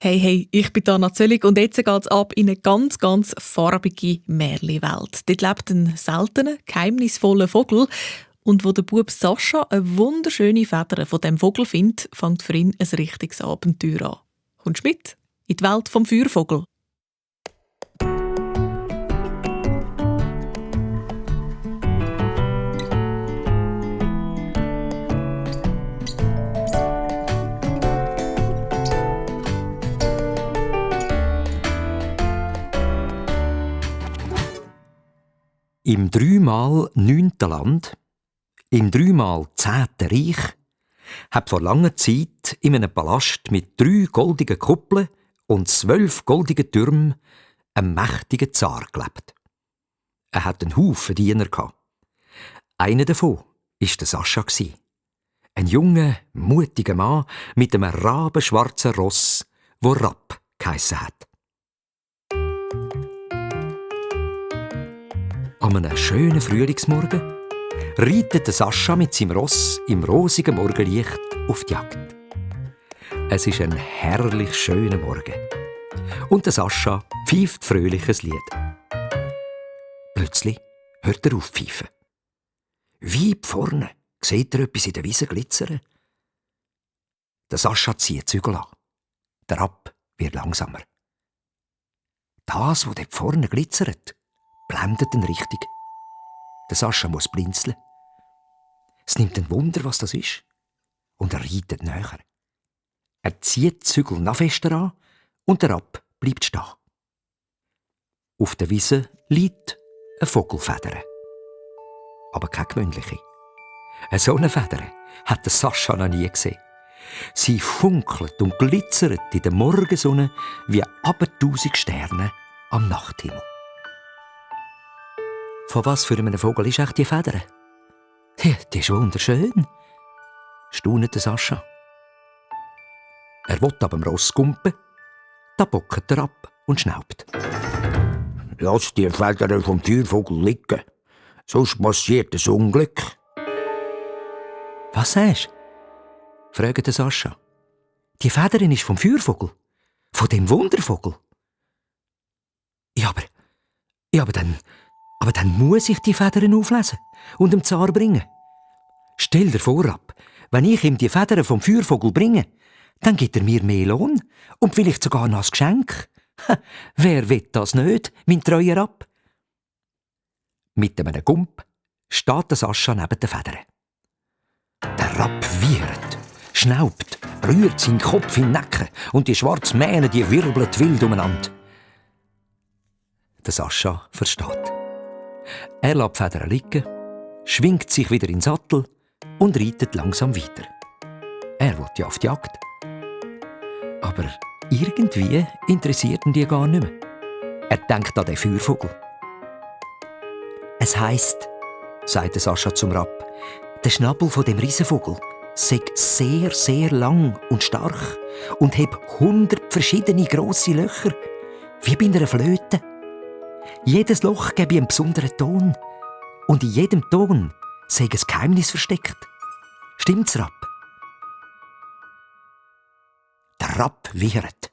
Hey, hey, ich bin Anna Zöllig und jetzt geht's ab in eine ganz, ganz farbige Märchenwelt. Dort lebt ein seltener, geheimnisvoller Vogel. Und wo der Bub Sascha eine wunderschöne Feder von dem Vogel findet, fängt für ihn ein richtiges Abenteuer an. Kommst du mit in die Welt vom Feuervogel? Im 3x9. Land, im 3x10. Reich, hat vor langer Zeit in einem Palast mit 3 goldigen Kuppeln und 12 goldigen Türmen ein mächtiger Zar gelebt. Er hatte einen Haufen Diener. Einer davon war der Sascha. Ein junger, mutiger Mann mit einem rabenschwarzen Ross, wo Rapp geheissen hat. An einem schönen Frühlingsmorgen reitet der Sascha mit seinem Ross im rosigen Morgenlicht auf die Jagd. Es ist ein herrlich schöner Morgen. Und der Sascha pfeift fröhliches Lied. Plötzlich hört er auf pfeifen. Weit vorne sieht er etwas in der Wiese glitzern. Der Sascha zieht die Zügel an. Der Rapp wird langsamer. Das, was dort vorne glitzert, blendet ihn richtig. Der Sascha muss blinzeln. Es nimmt ein Wunder, was das ist. Und er reitet näher. Er zieht die Zügel noch fester an und der Rapp bleibt stehen. Auf der Wiese liegt eine Vogelfeder. Aber keine gewöhnliche. So eine Feder hat der Sascha noch nie gesehen. Sie funkelt und glitzert in der Morgensonne wie abertausend Sterne am Nachthimmel. Von was für einem Vogel ist echt die Feder? Ja, die ist wunderschön, staunet der Sascha. Er will ab dem Ross gumpen, da bockt er ab und schnaubt. Lass die Federn vom Feuervogel liegen, sonst passiert ein Unglück. Was sagst du? Fragt der Sascha. Die Feder ist vom Feuervogel, von dem Wundervogel. Ja, aber dann muss ich die Federn auflesen und dem Zar bringen. Stell dir vor, Rapp, wenn ich ihm die Federn vom Feuervogel bringe, dann gibt er mir mehr Lohn und vielleicht sogar noch ein Geschenk. Wer will das nicht, mein treuer Rapp? Mit einem Gump steht der Sascha neben den Federn. Der Rapp wiehert, schnaubt, rührt seinen Kopf in den Nacken und die schwarzen Mähne, die wirbeln wild umeinander. Der Sascha versteht. Er lässt die Federn liegen, schwingt sich wieder in den Sattel und reitet langsam weiter. Er will ja auf die Jagd. Aber irgendwie interessiert ihn die gar nicht mehr. Er denkt an den Feuervogel. Es heisst, sagt der Sascha zum Rapp, der Schnabel von dem Riesenvogel sei sehr, sehr lang und stark und hat 100 verschiedene grosse Löcher, wie bei einer Flöte. Jedes Loch gebe einen besonderen Ton. Und in jedem Ton sei ein Geheimnis versteckt. Stimmt's, Rapp? Der Rapp wiehert.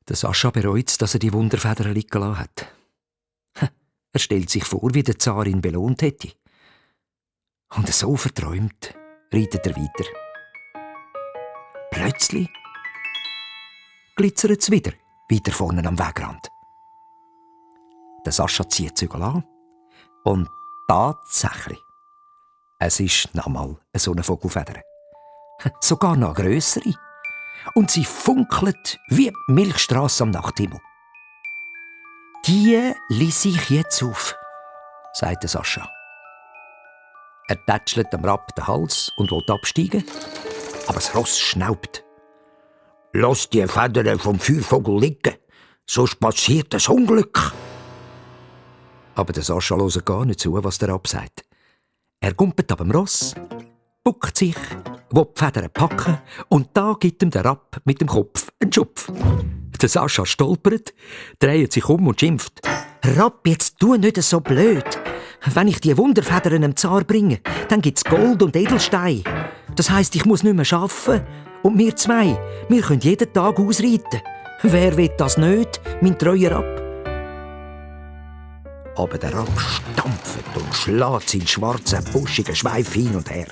Der Sascha bereut, dass er die Wunderfeder liegen lassen hat. Er stellt sich vor, wie der Zar ihn belohnt hätte. Und so verträumt reitet er weiter. Plötzlich glitzert es wieder, weiter vorne am Wegrand. Der Sascha zieht die Zügel an und tatsächlich, es ist nochmal so eine Vogelfeder. Sogar noch eine grössere. Und sie funkelt wie die Milchstrasse am Nachthimmel. Die lese ich jetzt auf, sagt der Sascha. Er tätschelt dem Rapp den Hals und will absteigen, aber das Ross schnaubt. Lass die Federn vom Feuervogel liegen, sonst passiert ein Unglück. Aber der Sascha hört gar nicht zu, was der Rapp sagt. Er gumpet ab dem Ross, buckt sich, will die Federn packen und da gibt ihm der Rapp mit dem Kopf einen Schupf. Der Sascha stolpert, dreht sich um und schimpft. «Rapp, jetzt tu nicht so blöd. Wenn ich die Wunderfedern dem Zar bringe, dann gibt's Gold und Edelstein. Das heisst, ich muss nicht mehr arbeiten Und wir zwei, wir können jeden Tag ausreiten. Wer will das nicht, mein treuer Rapp? Aber der Rapp stampft und schlägt seinen schwarzen, buschigen Schweif hin und her.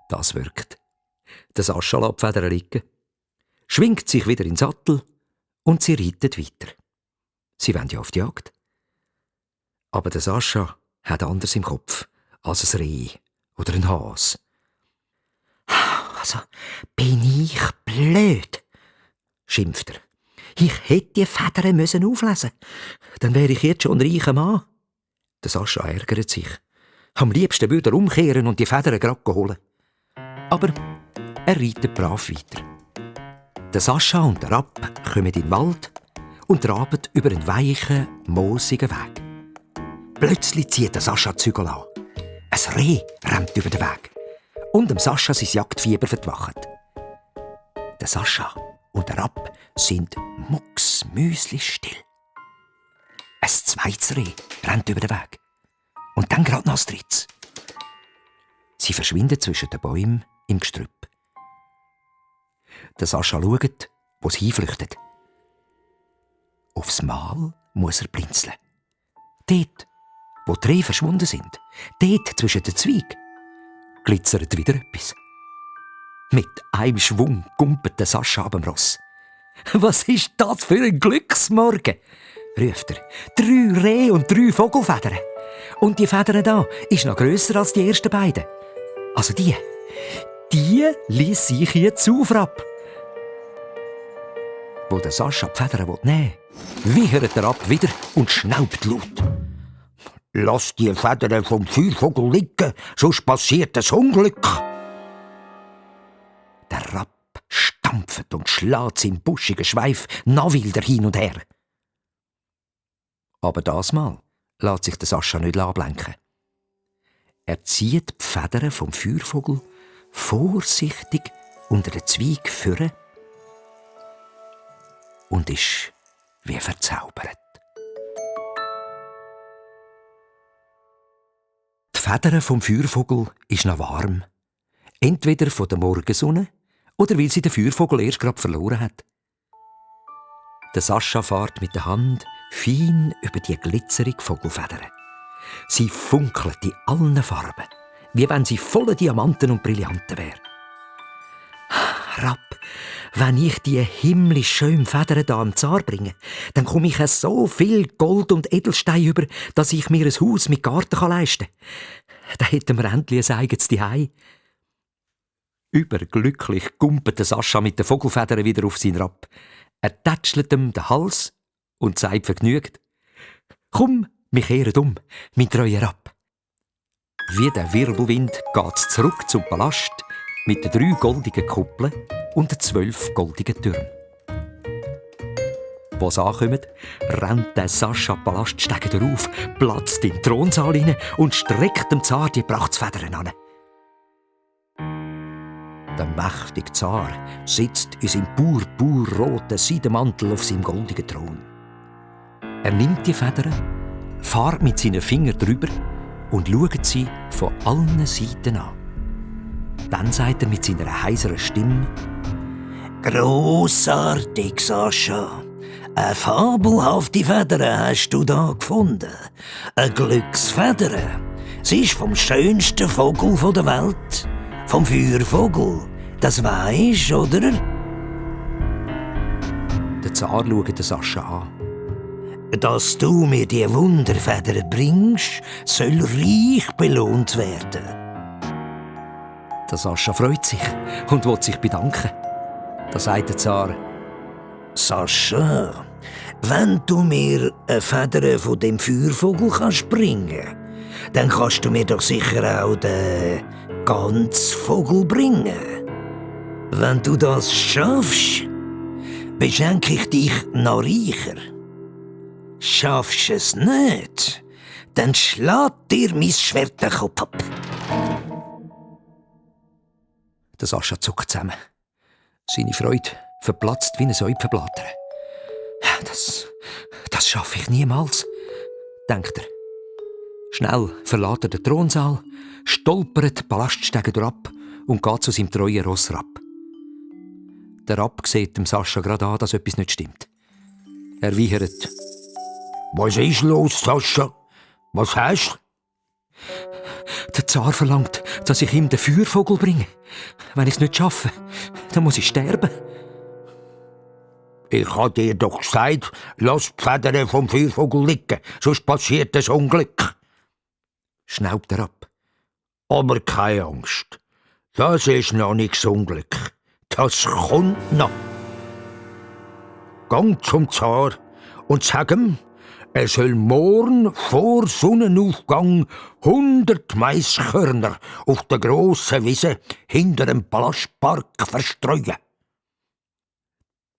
Das wirkt. Der Sascha lässt die Federn liegen, schwingt sich wieder in den Sattel und sie reitet weiter. Sie wollen ja auf die Jagd. Aber der Sascha hat anders im Kopf als ein Reh oder ein Hase. Also, bin ich blöd, schimpft er. Ich hätte die Federn müssen auflesen. Dann wäre ich jetzt schon ein reicher Mann. Der Sascha ärgert sich. Am liebsten würde er umkehren und die Federn gerade holen. Aber er reitet brav weiter. Der Sascha und der Rapp kommen in den Wald und traben über einen weichen, moosigen Weg. Plötzlich zieht der Sascha die Zügel an. Ein Reh rennt über den Weg. Und dem Sascha sein Jagdfieber verwacht. Der Sascha und der Rapp sind mucksmüsli-still. Ein zweites Reh rennt über den Weg. Und dann gerade noch ein drittes. Sie verschwinden zwischen den Bäumen im Gestrüpp. Der Sascha schaut, wo sie hinflüchtet. Aufs Mal muss er blinzeln. Dort, wo die Rehe verschwunden sind, dort zwischen den Zweigen, glitzert wieder etwas. Mit einem Schwung gumpet der Sascha ab dem Ross. «Was ist das für ein Glücksmorgen?» ruft er. 3 Rehe und 3 Vogelfedern. Und die Federn da ist noch grösser als die ersten beiden. Also die ließ sich jetzt auf. Wo der Sascha die Federn nehmen will, wiehert er ab wieder und schnaubt laut. Lass die Federn vom Feuervogel liegen, sonst passiert ein Unglück. Der Rapp stampft und schlägt seinen buschigen Schweif noch wilder hin und her. Aber das Mal lässt sich der Sascha nicht ablenken. Er zieht die Federn vom Feuervogel vorsichtig unter den Zweig führen und ist wie verzaubert. Die Federn vom Feuervogel ist noch warm. Entweder von der Morgensonne oder weil sie den Feuervogel erst gerade verloren hat. Der Sascha fährt mit der Hand fein über die glitzerige Vogelfedern. Sie funkelt in allen Farben, wie wenn sie voller Diamanten und Brillanten wäre. Rapp, wenn ich die himmlisch schönen Federn hier am Zar bringe, dann komme ich so viel Gold und Edelstein über, dass ich mir ein Haus mit Garten leisten kann. Dann hätten wir endlich ein eigenes Zuhause. Überglücklich gumpet der Sascha mit den Vogelfedern wieder auf seinen Rapp. Er tätschelt ihm den Hals und sagt vergnügt: «Komm, wir kehren um, mein treuer Rapp.» Wie der Wirbelwind geht's zurück zum Palast mit den 3 goldigen Kuppeln und den 12 goldigen Türmen. Wo sie ankommen, rennt der Sascha die Palaststege darauf, platzt in den Thronsaal hinein und streckt dem Zar die Prachtsfedern an. Der mächtige Zar sitzt in seinem purpurroten Seidenmantel auf seinem goldigen Thron. Er nimmt die Federn, fährt mit seinen Fingern drüber und schaut sie von allen Seiten an. Dann sagt er mit seiner heiseren Stimme: «Grossartig, Sascha! Eine fabelhafte Feder hast du da gefunden. Eine Glücksfeder. Sie ist vom schönsten Vogel der Welt. Vom Feuervogel. Das weisst, oder?» Der Zar schaut den Sascha an. «Dass du mir die Wunderfeder bringst, soll reich belohnt werden.» Der Sascha freut sich und will sich bedanken. Da sagt der Zar: «Sascha, wenn du mir eine Feder von dem Feuervogel kannst bringen, dann kannst du mir doch sicher auch den ganzen Vogel bringen. Wenn du das schaffst, beschenke ich dich noch reicher. Schaffst du es nicht, dann schlägt dir mein Schwert den Kopf ab.» Der Sascha zuckt zusammen. Seine Freude verplatzt wie ein Säupfenblatter. Das schaffe ich niemals, denkt er. Schnell verlässt er den Thronsaal, stolpert die Palaststege ab und geht zu seinem treuen Ross Rapp. Der Rapp sieht dem Sascha gerade an, dass etwas nicht stimmt. Er wiehert: Was ist los, Sascha? Was hast du? Der Zar verlangt, dass ich ihm den Feuervogel bringe. Wenn ich es nicht schaffe, dann muss ich sterben. Ich habe dir doch gesagt, lass die Federn vom Feuervogel liegen, sonst passiert ein Unglück. Schnaubt er ab. Aber keine Angst. Das ist noch nicht das Unglück. Das kommt noch. Gang zum Zar und sag ihm, er soll morgen vor Sonnenaufgang 100 Maiskörner auf der grossen Wiese hinter dem Palastpark verstreuen.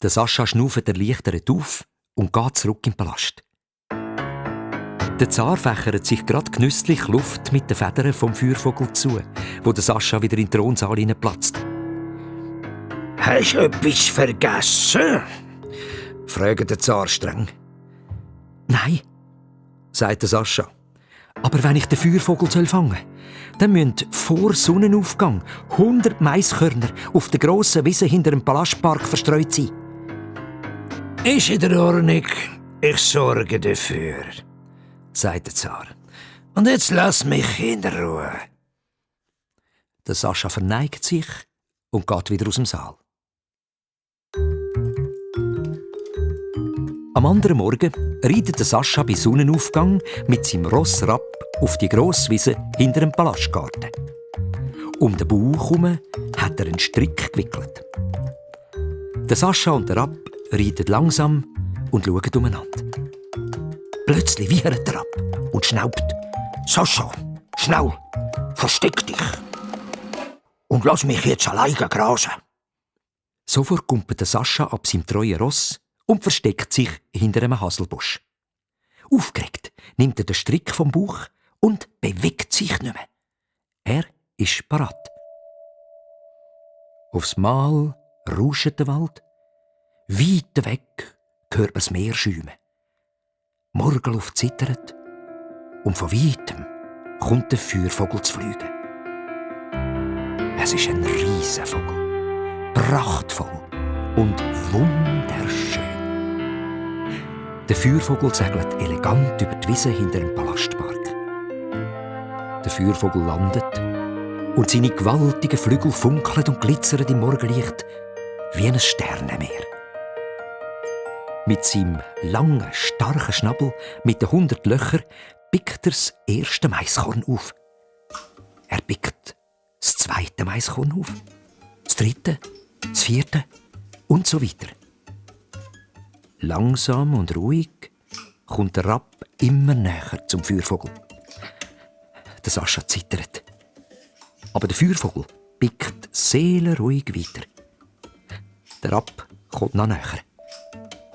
Der Sascha schnauft erleichtert auf und geht zurück in den Palast. Der Zar fächert sich grad genüsslich Luft mit den Federn vom Feuervogel zu, wo der Sascha wieder in den Thronsaal hineinplatzt. Hast du etwas vergessen? Fragt der Zar streng. Nein, sagt der Sascha. Aber wenn ich den Feuervogel fangen soll, dann müssen vor Sonnenaufgang 100 Maiskörner auf der grossen Wiese hinter dem Palastpark verstreut sein. Ist in der Ordnung. Ich sorge dafür, sagt der Zar. Und jetzt lass mich in Ruhe. Der Sascha verneigt sich und geht wieder aus dem Saal. Am anderen Morgen reitet der Sascha bei Sonnenaufgang mit seinem Ross Rapp auf die Grosswiese hinter dem Palastgarten. Um den Bauch herum hat er einen Strick gewickelt. Der Sascha und der Rapp reiten langsam und schauen umeinander. Plötzlich wiehert der Rapp und schnaubt: Sascha, schnell, versteck dich. Und lass mich jetzt alleine grasen. Sofort kumpelt der Sascha ab seinem treuen Ross und versteckt sich hinter einem Haselbusch. Aufgeregt nimmt er den Strick vom Bauch und bewegt sich nicht mehr. Er ist parat. Aufs Mal rauscht der Wald. Weit weg hört man das Meer schäumen. Morgenluft zittert und von weitem kommt der Feuervogel zu fliegen. Es ist ein Riesenvogel, prachtvoll und wunderschön. Der Feuervogel segelt elegant über die Wiese hinter dem Palastpark. Der Feuervogel landet und seine gewaltigen Flügel funkeln und glitzern im Morgenlicht wie ein Sternenmeer. Mit seinem langen, starken Schnabel mit den 100 Löchern pickt er das erste Maiskorn auf. Er pickt das zweite Maiskorn auf, das dritte, das vierte und so weiter. Langsam und ruhig kommt der Rapp immer näher zum Feuervogel. Der Sascha zittert. Aber der Feuervogel pickt seelenruhig weiter. Der Rapp kommt noch näher.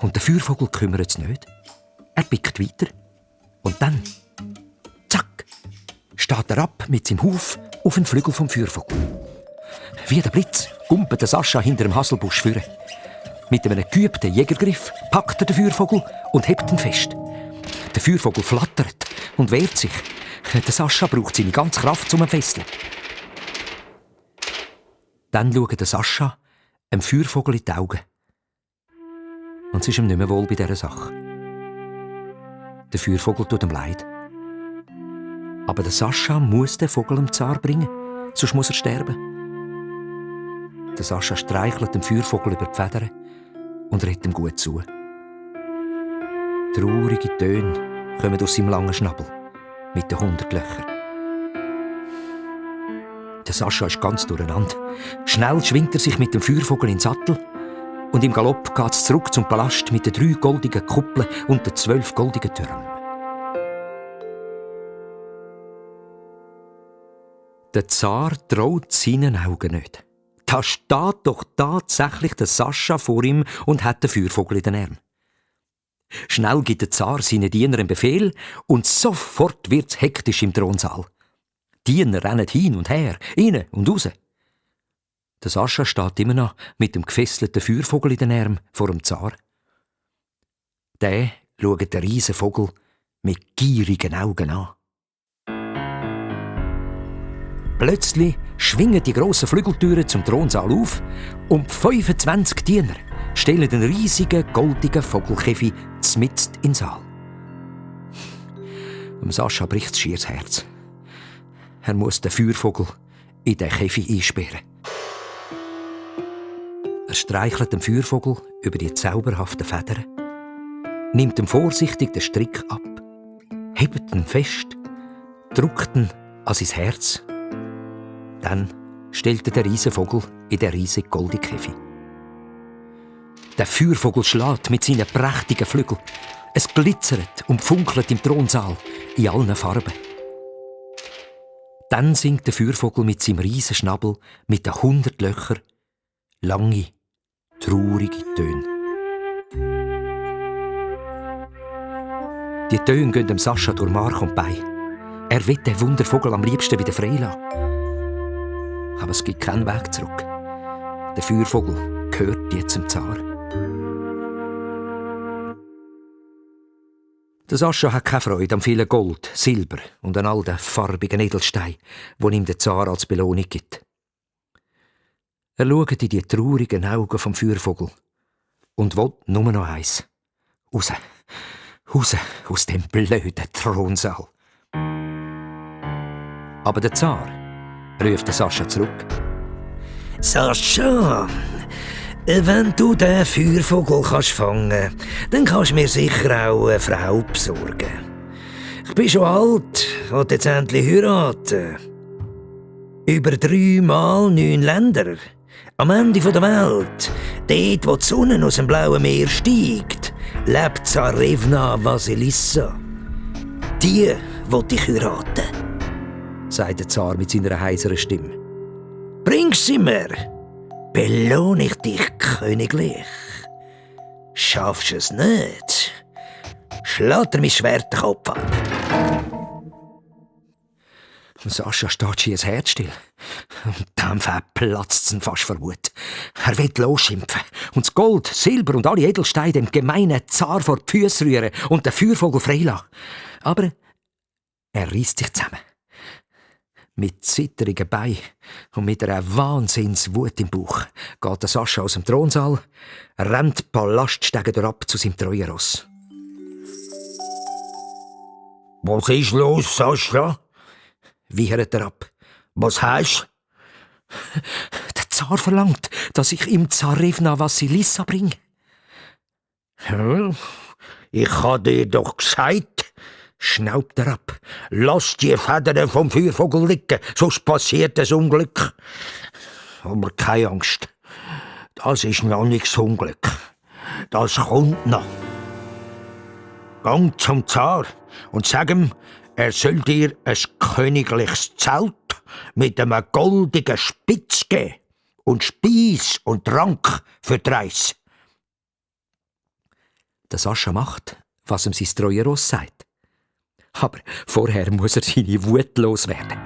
Und der Feuervogel kümmert es nicht. Er pickt weiter. Und dann, zack, steht der Rapp mit seinem Huf auf den Flügel vom Feuervogel. Wie der Blitz kumpelt der Sascha hinter dem Haselbusch führen. Mit einem geübten Jägergriff packt er den Feuervogel und hebt ihn fest. Der Feuervogel flattert und wehrt sich. Der Sascha braucht seine ganze Kraft zum Fesseln. Dann schaut der Sascha dem Feuervogel in die Augen. Und es ist ihm nicht mehr wohl bei dieser Sache. Der Feuervogel tut ihm leid. Aber der Sascha muss den Vogel dem Zar bringen, sonst muss er sterben. Der Sascha streichelt dem Feuervogel über die Federn und redet ihm gut zu. Traurige Töne kommen aus seinem langen Schnabel mit den 100 Löchern. Der Sascha ist ganz durcheinander. Schnell schwingt er sich mit dem Feuervogel in den Sattel und im Galopp geht es zurück zum Palast mit den 3 goldigen Kuppeln und den 12 goldigen Türmen. Der Zar traut seinen Augen nicht. Da steht doch tatsächlich der Sascha vor ihm und hat den Feuervogel in den Armen. Schnell gibt der Zar seinen Dienern einen Befehl und sofort wird's hektisch im Thronsaal. Die Diener rennen hin und her, rein und raus. Der Sascha steht immer noch mit dem gefesselten Feuervogel in den Armen vor dem Zar. Der schaut den Riesenvogel mit gierigen Augen an. Plötzlich schwingen die grossen Flügeltüren zum Thronsaal auf und 25 Diener stellen den riesigen, goldigen Vogelkäfig mitten in den Saal. Sascha bricht schier das Herz. Er muss den Feuervogel in den Käfig einsperren. Er streichelt dem Feuervogel über die zauberhaften Federn, nimmt ihm vorsichtig den Strick ab, hebt ihn fest, drückt ihn an sein Herz. Dann stellt er den Riesenvogel in den riesigen goldenen Käfig. Der Feuervogel schlägt mit seinen prächtigen Flügeln. Es glitzert und funkelt im Thronsaal in allen Farben. Dann singt der Feuervogel mit seinem riesen Schnabel mit den 100 Löchern lange, traurige Töne. Die Töne gehen dem Sascha durch Mark und Bein. Er will den Wundervogel am liebsten wieder freilassen. Aber es gibt keinen Weg zurück. Der Feuervogel gehört jetzt zum Zar. Der Sascha hat keine Freude am vielen Gold, Silber und an all den farbigen Edelsteinen, die ihm der Zar als Belohnung gibt. Er schaut in die traurigen Augen vom Feuervogel und will nur noch eins. Raus aus dem blöden Thronsaal. Aber der Zar ruft den Sascha zurück. Sascha, wenn du den Feuervogel fangen kannst, dann kannst du mir sicher auch eine Frau besorgen. Ich bin schon alt, will jetzt endlich heiraten. Über 3 mal 9 Länder. Am Ende der Welt, dort wo die Sonne aus dem blauen Meer steigt, lebt Zarevna Vasilissa. Die will ich heiraten, sagt der Zar mit seiner heiseren Stimme. Bring sie mir, belohne ich dich königlich. Schaffst du es nicht, schlägt er mein Schwert den Kopf ab. Sascha steht schier das Herz still. Und dann platzt es ihn fast vor Wut. Er will losschimpfen und das Gold, Silber und alle Edelsteine dem gemeinen Zar vor die Füße rühren und den Feuervogel freilassen. Aber er reißt sich zusammen. Mit zittrigen Beinen und mit einer Wahnsinnswut im Bauch geht der Sascha aus dem Thronsaal, rennt die Palaststege ab zu seinem treuen Ross. Was ist los, Sascha? Wiehert er ab. Was heisst? Der Zar verlangt, dass ich ihm Zarevna Vasilissa bringe. Ja, ich habe dir doch gesagt, Schnaubt er ab. lass die Federn vom Feuervogel liegen, sonst passiert ein Unglück. Aber keine Angst, das ist noch nicht das Unglück. Das kommt noch. Gang zum Zar und sag ihm, er soll dir ein königliches Zelt mit einem goldigen Spitz geben und Speis und Trank für die Reise. Der Sascha macht, was ihm sein treuer Ross sagt. Aber vorher muss er seine Wut loswerden.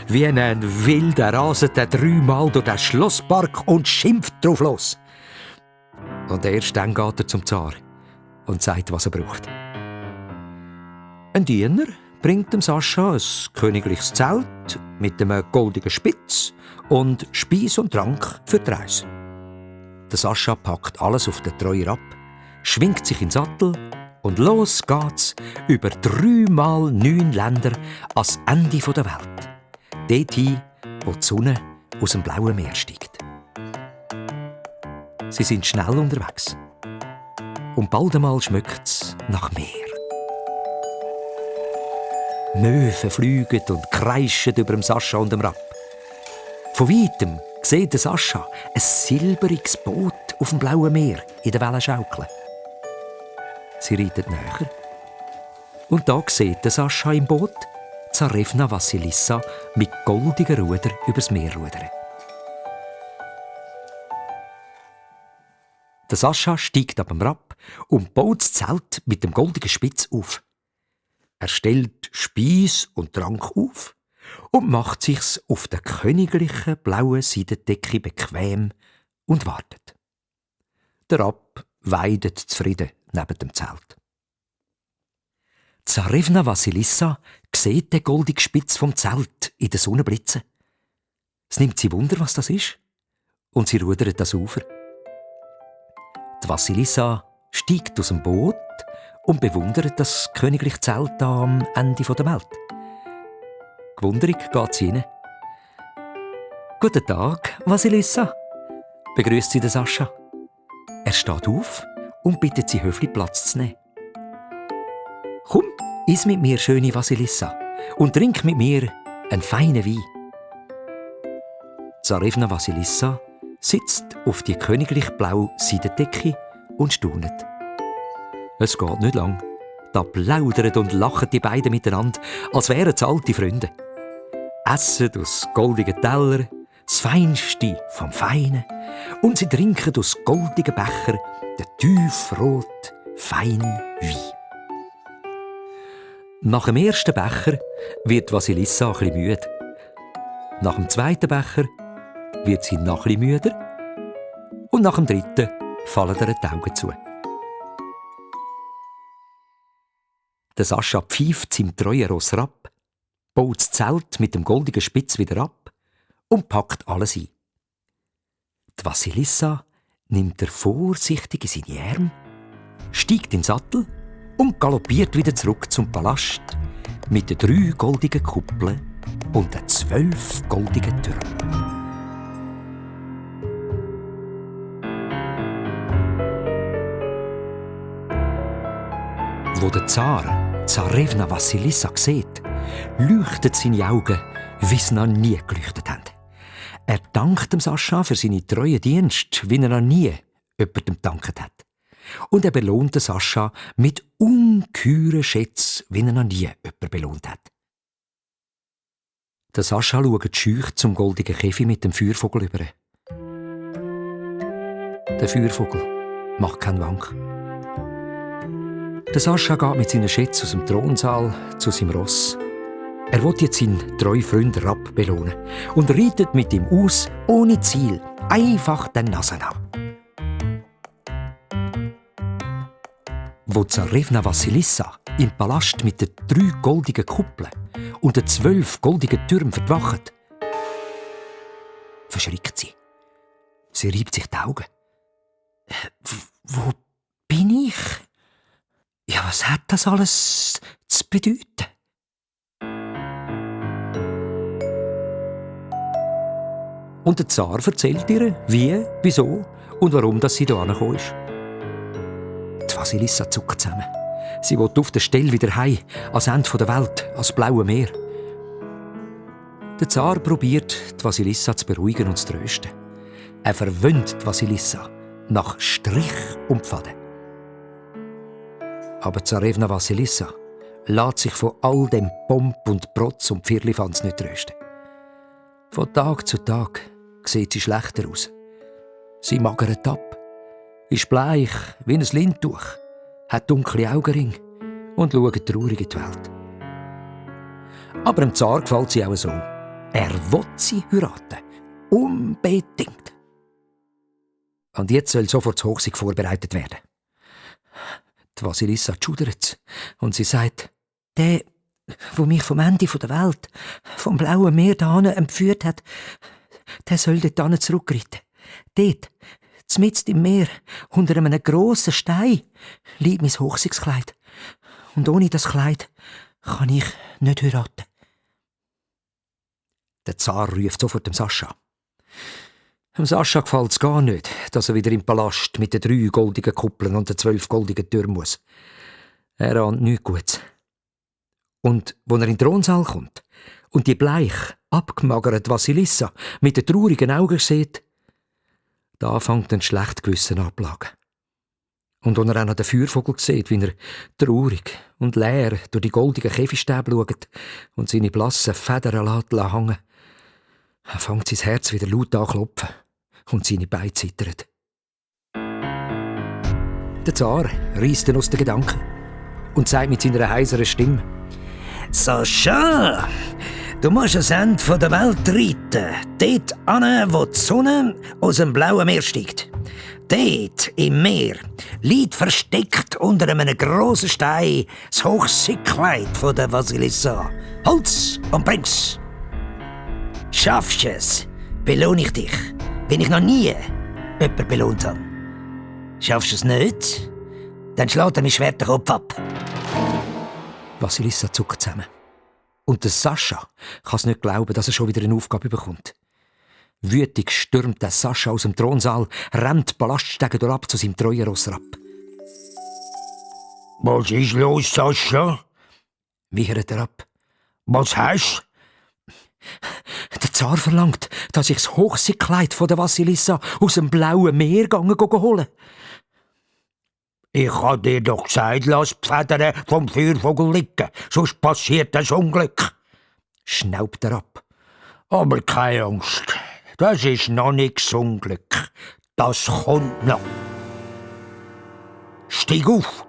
Wie ein Wilder raset er 3-mal durch den Schlosspark und schimpft drauf los. Und erst dann geht er zum Zar und sagt, was er braucht. Ein Diener bringt dem Sascha ein königliches Zelt mit einem goldigen Spitz und Speis und Trank für die Reise. Der Sascha packt alles auf den Treuer ab, schwingt sich in den Sattel und los geht's über 3-mal 9 Länder ans Ende der Welt. Dorthin, wo die Sonne aus dem blauen Meer steigt. Sie sind schnell unterwegs. Und bald einmal schmeckt's nach Meer. Möwen fliegen und kreischen über dem Sascha und dem Rapp. Von weitem sieht der Sascha ein silberiges Boot auf dem blauen Meer in der Wellen schaukeln. Sie reitet näher. Und da sieht der Sascha im Boot Zarevna Vasilissa mit goldigen Ruder übers Meer rudern. Der Sascha steigt ab dem Rapp und baut das Zelt mit dem goldigen Spitz auf. Er stellt Speis und Trank auf und macht sich's auf der königlichen blauen Seidendecke bequem und wartet. Der Rapp weidet zufrieden neben dem Zelt. Zarevna Vasilissa sieht den goldigen Spitz vom Zelt in der Sonne blitzen. Es nimmt sie Wunder, was das ist, und sie rudert das Ufer. Die Vasilissa steigt aus dem Boot und bewundert das königliche Zelt da am Ende der Welt. Gewunderig geht sie rein. «Guten Tag, Vasilissa», begrüßt sie den Sascha. Er steht auf und bittet sie höflich Platz zu nehmen. «Komm, iss mit mir, schöne Vasilissa, und trink mit mir einen feinen Wein.» Zarevna Vasilissa sitzt auf die königlich blaue Seidendecke und staunet. Es geht nicht lang. Da plaudern und lachen die beiden miteinander, als wären es alte Freunde. Essen aus goldigen Teller, das Feinste vom Feinen, und sie trinken aus goldigen Becher den tiefrot feinen Wein. Nach dem ersten Becher wird Vasilissa ein bisschen müde. Nach dem zweiten Becher wird sie noch ein bisschen müder. Und nach dem dritten fallen ihr die Augen zu. Der Sascha pfeift seinem treuen Ross Rapp, baut das Zelt mit dem goldigen Spitz wieder ab und packt alles ein. Die Vasilissa nimmt er vorsichtig in seine Arme, steigt in den Sattel und galoppiert wieder zurück zum Palast mit den 3 goldigen Kuppeln und den 12 goldigen Türmen. Wo der Zar Zarevna Vasilissa sieht, leuchten seine Augen, wie sie noch nie geleuchtet haben. Er dankt dem Sascha für seine treuen Dienste, wie er noch nie jemandem gedankt hat. Und er belohnt den Sascha mit ungeheuren Schätzen, wie er noch nie jemanden belohnt hat. Der Sascha schaut schüch zum goldigen Käfig mit dem Feuervogel über. Der Feuervogel macht keinen Wank. Der Sascha geht mit seinen Schätzen aus dem Thronsaal zu seinem Ross. Er will jetzt seinen treuen Freund Rapp belohnen und reitet mit ihm aus, ohne Ziel, einfach den Nasen an. Wo Zarevna Vasilissa im Palast mit den 3 goldigen Kuppeln und den 12 goldigen Türmen verwacht, verschrickt sie. Sie reibt sich die Augen. Wo bin ich? Ja, was hat das alles zu bedeuten? Und der Zar erzählt ihr, wie, wieso und warum sie hier angekommen ist. Die Vasilissa zuckt zusammen. Sie will auf der Stelle wieder heim, ans Ende der Welt, ans blaue Meer. Der Zar probiert, die Vasilissa zu beruhigen und zu trösten. Er verwöhnt die Vasilissa nach Strich und Faden. Aber Zarevna Vasilissa lässt sich von all dem Pomp und Protz und Firlefanz nicht trösten. Von Tag zu Tag sieht sie schlechter aus. Sie magert ab, ist bleich wie ein Lindtuch, hat dunkle Augenringe und schaut traurig in die Welt. Aber dem Zar gefällt sie auch so. Er will sie heiraten. Unbedingt. Und jetzt soll sofort das Hochzeit vorbereitet werden. Die Vasilissa schudert und sie sagt, der, der mich vom Ende der Welt, vom blauen Meer dahin entführt hat, der soll dort zurückreiten. Dort, mitten im Meer, unter einem grossen Stein, liegt mein Hochzeitskleid. Und ohne das Kleid kann ich nicht heiraten. Der Zar ruft sofort dem Sascha. Dem Sascha gefällt es gar nicht, dass er wieder im Palast mit den 3 goldigen Kuppeln und den 12 goldigen Türmen muss. Er ahnt nichts Gutes. Und als er in den Thronsaal kommt und die bleich, abgemagerte Vasilissa mit den traurigen Augen sieht, da fängt ein schlechtes Gewissen an zu plagen. Und als er auch noch den Feuervogel sieht, wie er traurig und leer durch die goldigen Käfigstäbe schaut und seine blassen Federn lässt hängen, fängt sein Herz wieder laut an zu klopfen und seine Beine zittern. Der Zar reisst ihn aus den Gedanken und sagt mit seiner heiseren Stimme: «Sascha, du musst ans Ende der Welt reiten, dort hin, wo die Sonne aus dem blauen Meer steigt. Dort im Meer liegt versteckt unter einem grossen Stein das Hochzeitskleid der Vasilissa. Holz und bring's! Schaffst es, belohne ich dich, wenn ich noch nie jemanden belohnt habe. Schaffst du es nicht, dann schlägt er mir schwer den Kopf ab. Vasilissa zuckt zusammen. Und der Sascha kann es nicht glauben, dass er schon wieder eine Aufgabe bekommt. Wütig stürmt der Sascha aus dem Thronsaal, rennt Ballaststege durchab zu seinem treuen Ross Rapp. Was ist los, Sascha? Wiehert er ab. Was hast Der Zar verlangt, dass ich das Hochseekleid von der Vasilissa aus dem blauen Meer holen. Ich hab dir doch gesagt, lass die Federn vom Feuervogel liegen, sonst passiert ein Unglück. Schnaubt er ab. Aber keine Angst, das ist noch nichts Unglück. Das kommt noch. Steig auf,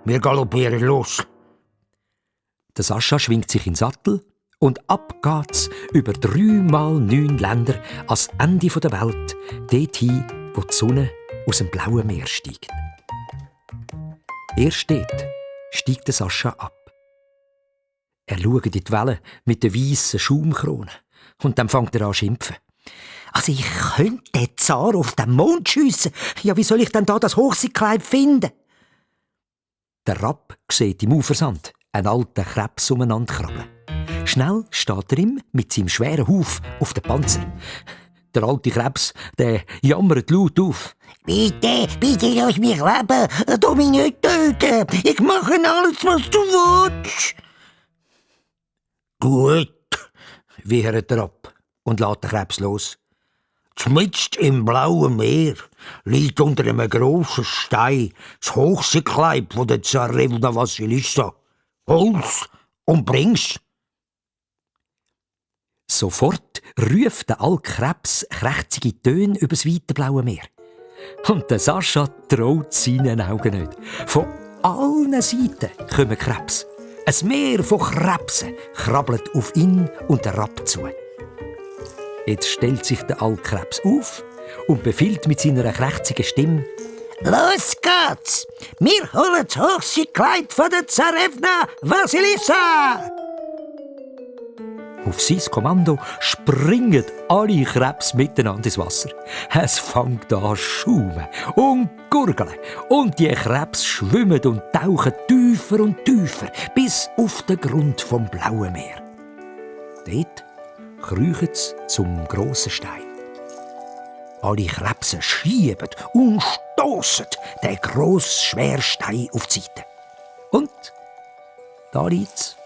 wir galoppieren los. Der Sascha schwingt sich in den Sattel und ab geht's über 3x9 Länder ans Ende der Welt, dorthin, wo die Sonne aus dem blauen Meer steigt. Erst dort steigt der Sascha ab. Er schaut in die Wellen mit den weissen Schaumkronen und dann fängt er an zu schimpfen. Also ich könnte den Zar auf den Mond schiessen. Ja, wie soll ich denn da das Hochseekleid finden? Der Rapp sieht im Ufersand einen alten Krebs umeinander krabbeln. Schnell steht er ihm mit seinem schweren Huf auf den Panzer. Der alte Krebs, der jammert laut auf. Bitte, bitte lass mich leben. Du mich nicht töten. Ich mache alles, was du willst. Gut, Wiehert er ab und lässt den Krebs los. mitten im blauen Meer liegt unter einem grossen Stein das Hochseekleid von der Zarewna Vasilissa. Hol's und bring's. Sofort ruft der alte Krebs krächzige Töne über das weite blaue Meer. Und der Sascha traut seinen Augen nicht. Von allen Seiten kommen Krebs. Ein Meer von Krebsen krabbelt auf ihn und den Rapp zu. Jetzt stellt sich der alte Krebs auf und befiehlt mit seiner krächzigen Stimme: Los geht's! Wir holen das Hochseekleid von der Zarewna Vasilissa! Auf sein Kommando springen alle Krebs miteinander ins Wasser. Es fängt an zu schaumen und gurgeln. Und die Krebs schwimmen und tauchen tiefer und tiefer bis auf den Grund vom blauen Meer. Dort kriechen sie zum grossen Stein. Alle Krebse schieben und stossen den grossen, schweren Stein auf die Seite. Und da liegt's.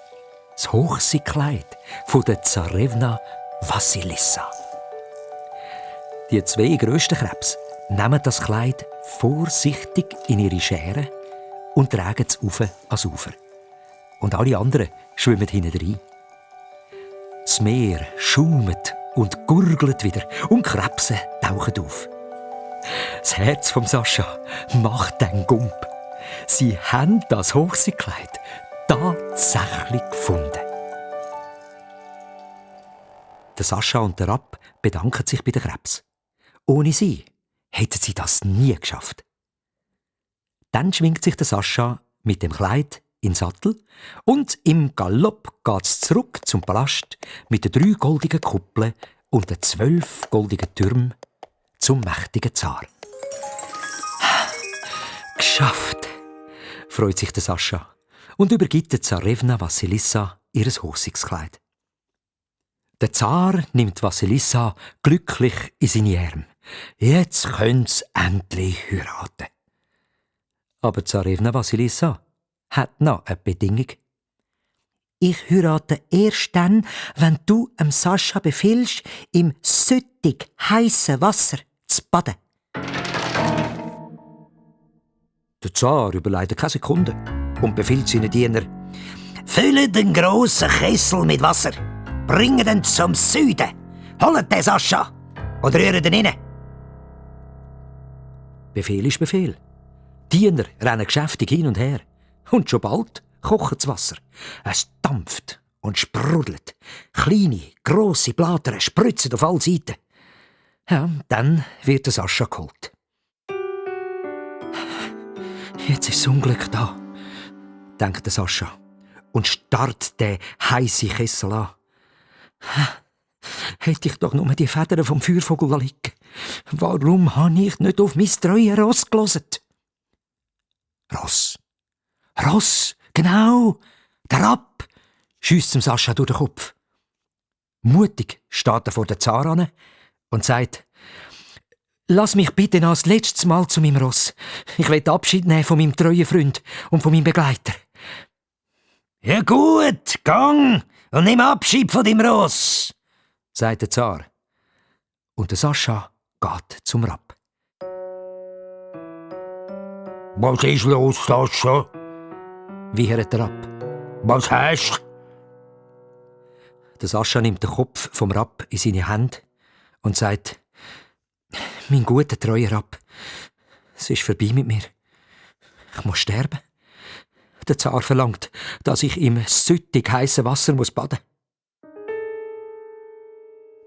Das Hochseekleid von der Zarewna Vasilissa. Die zwei grössten Krebs nehmen das Kleid vorsichtig in ihre Schere und tragen es auf ans Ufer. Und alle anderen schwimmen hinten rein. Das Meer schaumt und gurgelt wieder und Krebse tauchen auf. Das Herz vom Sascha macht den Gump. Sie haben das Hochseekleid tatsächlich gefunden. Der Sascha und der Rapp bedanken sich bei den Krebs. Ohne sie hätten sie das nie geschafft. Dann schwingt sich der Sascha mit dem Kleid in den Sattel und im Galopp geht's zurück zum Palast mit den 3 goldigen Kuppeln und den 12 goldigen Türmen zum mächtigen Zar. Geschafft, freut sich der Sascha und übergibt der Zarewna Vasilissa ihr Hochseekleid. Der Zar nimmt Vasilissa glücklich in seine Arme. Jetzt könnt's endlich heiraten. Aber Zarewna Vasilissa hat noch eine Bedingung. Ich heirate erst dann, wenn du Sascha befiehlst, im süttig heißen Wasser zu baden. Der Zar überlegt keine Sekunde und befiehlt seinen Diener: Füllt den grossen Kessel mit Wasser, bringt ihn zum Süden, holt den Sascha und rührt ihn rein. Befehl ist Befehl. Diener rennen geschäftig hin und her. Und schon bald kocht das Wasser. Es dampft und sprudelt. Kleine, grosse Blattern spritzen auf alle Seiten. Ja, dann wird der Sascha geholt. Jetzt ist das Unglück da, denkt der Sascha und starrt den heissen Kessel an. hätte ich doch nur die Federn vom Feuervogel liegen. Warum habe ich nicht auf mein treues Ross gehört? Ross. Ross, genau. Der Rapp, schiesst dem Sascha durch den Kopf. Mutig steht er vor der Zar und sagt: «Lass mich bitte noch das letzte Mal zu meinem Ross. Ich will Abschied nehmen von meinem treuen Freund und von meinem Begleiter.» Ja gut, gang und nimm Abschied von deinem Ross, sagt der Zar. Und der Sascha geht zum Rapp. Was ist los, Sascha? Wiehert der Rapp. Was hast du? Der Sascha nimmt den Kopf vom Rapp in seine Hände und sagt: «Mein guter, treuer Rapp, es ist vorbei mit mir. Ich muss sterben. Der Zar verlangt, dass ich im süttig heißen Wasser baden muss.»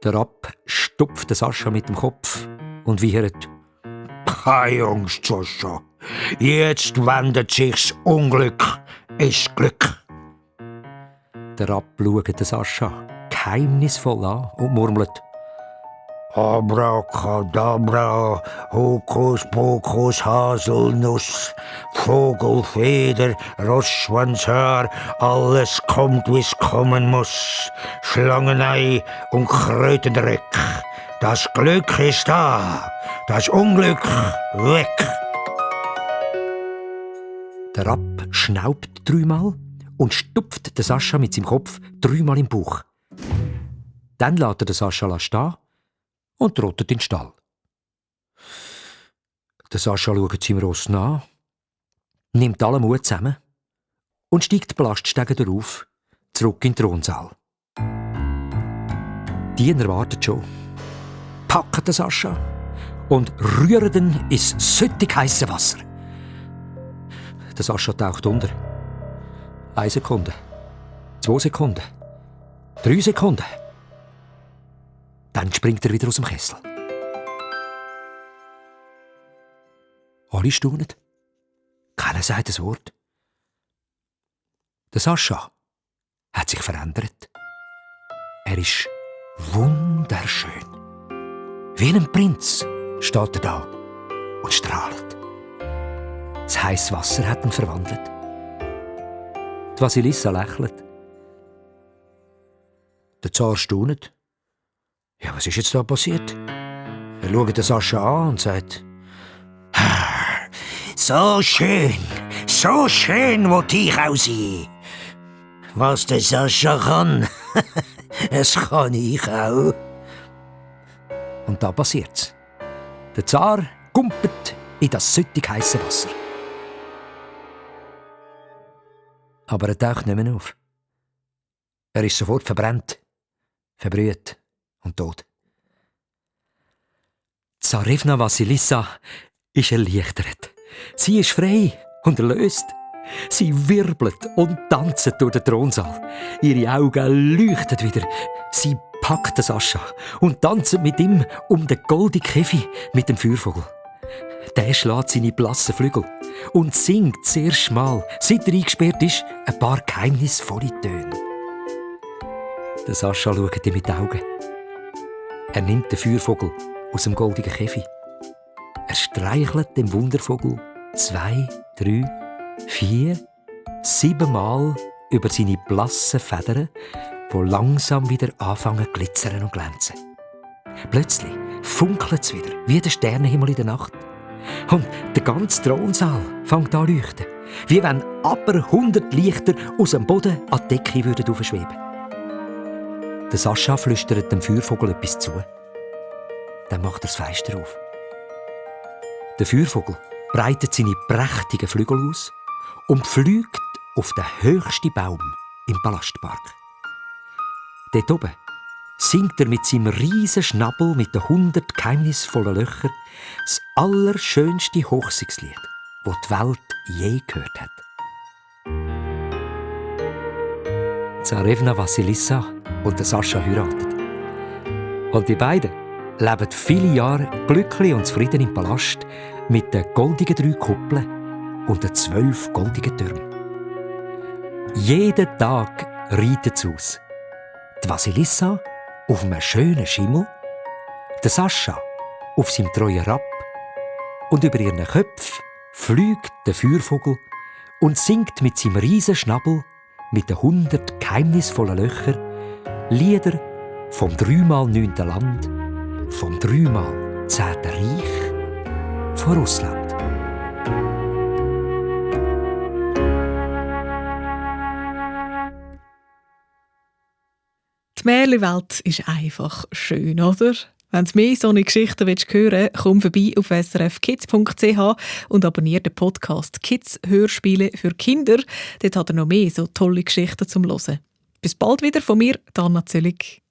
Der Rapp stupft den Sascha mit dem Kopf und wiehert: «Keine Angst, Sascha. Jetzt wendet sich's Unglück ins Glück.» Der Rapp schaut den Sascha geheimnisvoll an und murmelt: Abracadabra, Hokuspokus, Haselnuss, Vogelfeder, Rossschwanzhaar, alles kommt, wie's kommen muss. Schlangenei und Krötendreck. Das Glück ist da, das Unglück weg. Der Rapp schnaubt 3-mal und stupft den Sascha mit seinem Kopf 3-mal im Bauch. Dann lässt er den Sascha stehen und trottet in den Stall. Der Sascha schaut seinem Ross nach, nimmt alle Mut zusammen und steigt die Balaststege darauf, zurück in den Thronsaal. Die Diener warten schon, packen den Sascha und rühren ihn ins süttig heisse Wasser. Der Sascha taucht unter. 1 Sekunde, 2 Sekunden, 3 Sekunden. Dann springt er wieder aus dem Kessel. Alle staunen. Keiner sagt ein Wort. Der Sascha hat sich verändert. Er ist wunderschön. Wie ein Prinz steht er da und strahlt. Das heisse Wasser hat ihn verwandelt. Die Vasilissa lächelt. Der Zar staunt. Ja, was ist jetzt da passiert? Er schaut den Sascha an und sagt: So schön, wollte ich auch sein. Was der Sascha kann, das kann ich auch. Und da passiert's. Der Zar gumpet in das süttig heisse Wasser. Aber er taucht nicht mehr auf. Er ist sofort verbrannt, verbrüht und tot. Zarevna Vasilissa ist erleichtert. Sie ist frei und erlöst. Sie wirbelt und tanzt durch den Thronsaal. Ihre Augen leuchten wieder. Sie packt den Sascha und tanzt mit ihm um den goldenen Käfig mit dem Feuervogel. Der schlägt seine blassen Flügel und singt sehr schmal, seit er eingesperrt ist, ein paar geheimnisvolle Töne. Der Sascha schaut ihm mit den Augen. Er nimmt den Feuervogel aus dem goldenen Käfig. Er streichelt dem Wundervogel 2, 3, 4, 7 Mal über seine blassen Federn, die langsam wieder anfangen zu glitzern und glänzen. Plötzlich funkelt es wieder, wie der Sternenhimmel in der Nacht. Und der ganze Thronsaal fängt an zu leuchten, wie wenn aber 100 Lichter aus dem Boden an die Decke aufschweben würden. Der Sascha flüstert dem Feuervogel etwas zu. Dann macht er das Fenster auf. Der Feuervogel breitet seine prächtigen Flügel aus und fliegt auf den höchsten Baum im Palastpark. Dort oben singt er mit seinem riesen Schnabel mit den 100 geheimnisvollen Löchern das allerschönste Hochzeitslied, das die Welt je gehört hat. Zarevna Vasilissa und der Sascha heiraten. Und die beiden leben viele Jahre glücklich und zufrieden im Palast mit den goldigen 3 Kuppeln und den 12 goldigen Türmen. Jeden Tag reitet sie aus. Die Vasilissa auf einem schönen Schimmel, der Sascha auf seinem treuen Rapp und über ihren Köpfen fliegt der Feuervogel und singt mit seinem riesen Schnabel mit den 100 geheimnisvollen Löchern Lieder vom 3x9. Land, vom 3x10. Reich, von Russland. Die Märchenwelt ist einfach schön, oder? Wenn du mehr solche Geschichten hören willst, komm vorbei auf srfkids.ch und abonniere den Podcast «Kids Hörspiele für Kinder». Dort hat er noch mehr so tolle Geschichten zum Hören. Bis bald wieder von mir, Anna Zöllig.